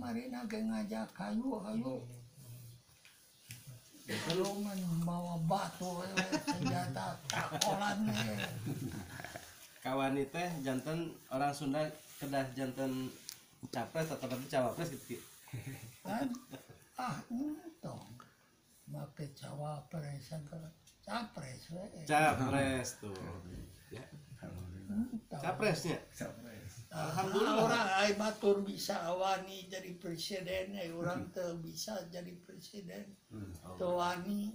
Kamarina ge ngajak hayu hayu. Belum bawa batu senjata takolan we. Kawani teh janten orang Sunda kedah janten capres atau tapi cawapres gitu. Kan ah untung make cawapres segala capres we. Capres tuh. Ya. Capresnya. Capres. Alhamdulillah. Orang ai batur bisa wani jadi presiden, ai urang teu bisa jadi presiden. Teu wani.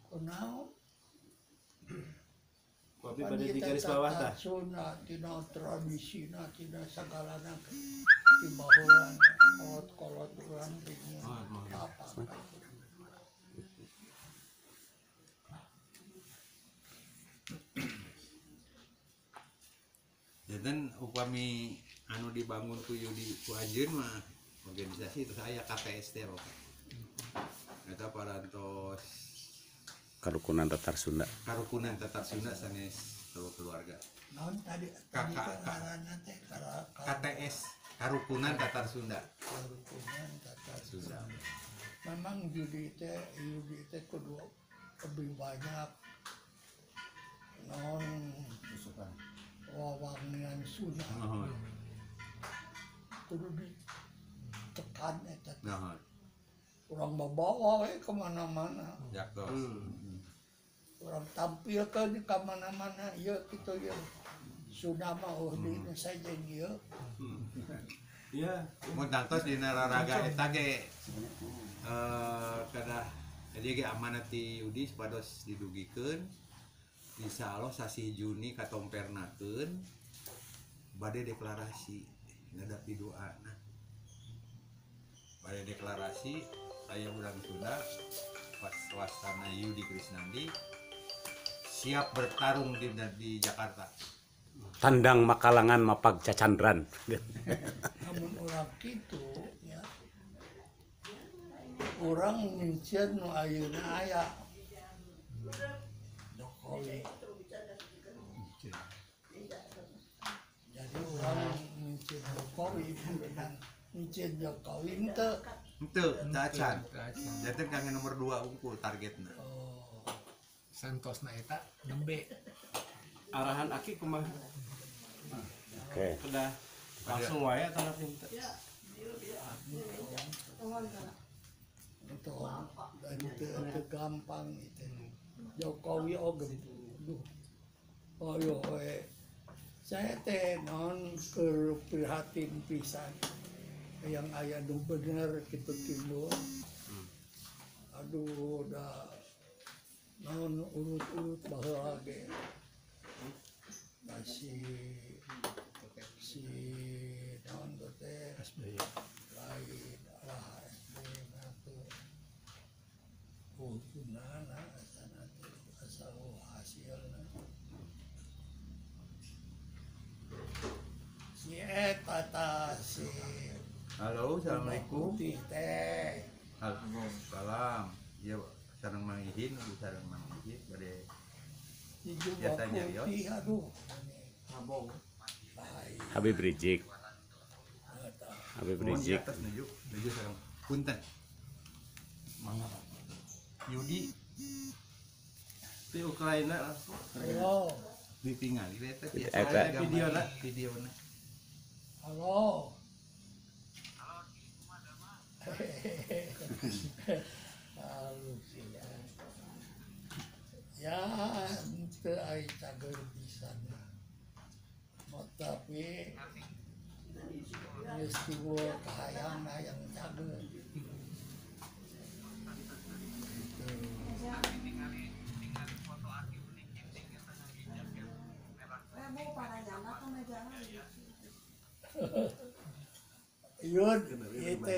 Kunaon? Kopi pada di garis bawah tah. Sunda tina tradisina tina sagalana ti baheula kolot-kolot urang teh apa. Janten upami anu dibangun ku Yudi ku anjeun mah organisasi terus aya KTS teh Bapak. Eta parantos Karukunan Tatar Sunda. Karukunan Tatar Sunda sanes keluarga. Naon tadi tadi ngaranna teh KTS Karukunan Tatar Sunda. Karukunan Tatar Sunda. Memang Yudi teh kudu lebih banyak non wawangian Sunda. Kudu ditekan eta. Urang bawa we kemana-mana. Urang tampilkan kemana-mana ieu kitu ieu. Sunda mah eueuh deui nu sajen ieu. Iya. Mun tangtos dina raraga eta ge kedah jadi ge amanat ti Yudi supados didugikeun. Insya Allah sasih Juni katompernakeun bade deklarasi ngadapi doana. Bade deklarasi saya urang Sunda wasana Yudi Krisnandi siap bertarung di Jakarta. Tandang makalangan mapag cacandran. Namun urang kitu ya. Urang nyieun nu ayeuna aya. Jokowi. Jadi urang nyieun Jokowi dan nyieun Jokowi henteu. Henteu, teu acan. Janten kangge nomor 2 unggul targetna. Oh. Santosna eta nembe. Arahan aki kumaha? Oke. Kedah langsung wae atau henteu? Itu dan gampang itu. Jokowi oge duh. Ayo we. Saya teh non keur prihatin pisan. Yang aya nu bener kitu timbul. Aduh da non urut-urut baheula ge. Masih si non teh SBY lain lah SBY mah teu gunana asana teh asal hasilna. Si eta tah si Halo, assalamualaikum. Teh. Salam. Iya, sareng Mang Ihin, sareng Mang Ihin bade biasa nyarios. Aduh. Habib Rizik. Habib Rizik. Atas nuju, nuju sareng punten. Mangga. Yudi di Ukraina langsung. Halo. Ditingali eta Eta videona, videona. Halo. Halus ya. Ya, henteu ai cager pisan. Tapi geus timbul kahayang hayang cager. Gitu. Yun, itu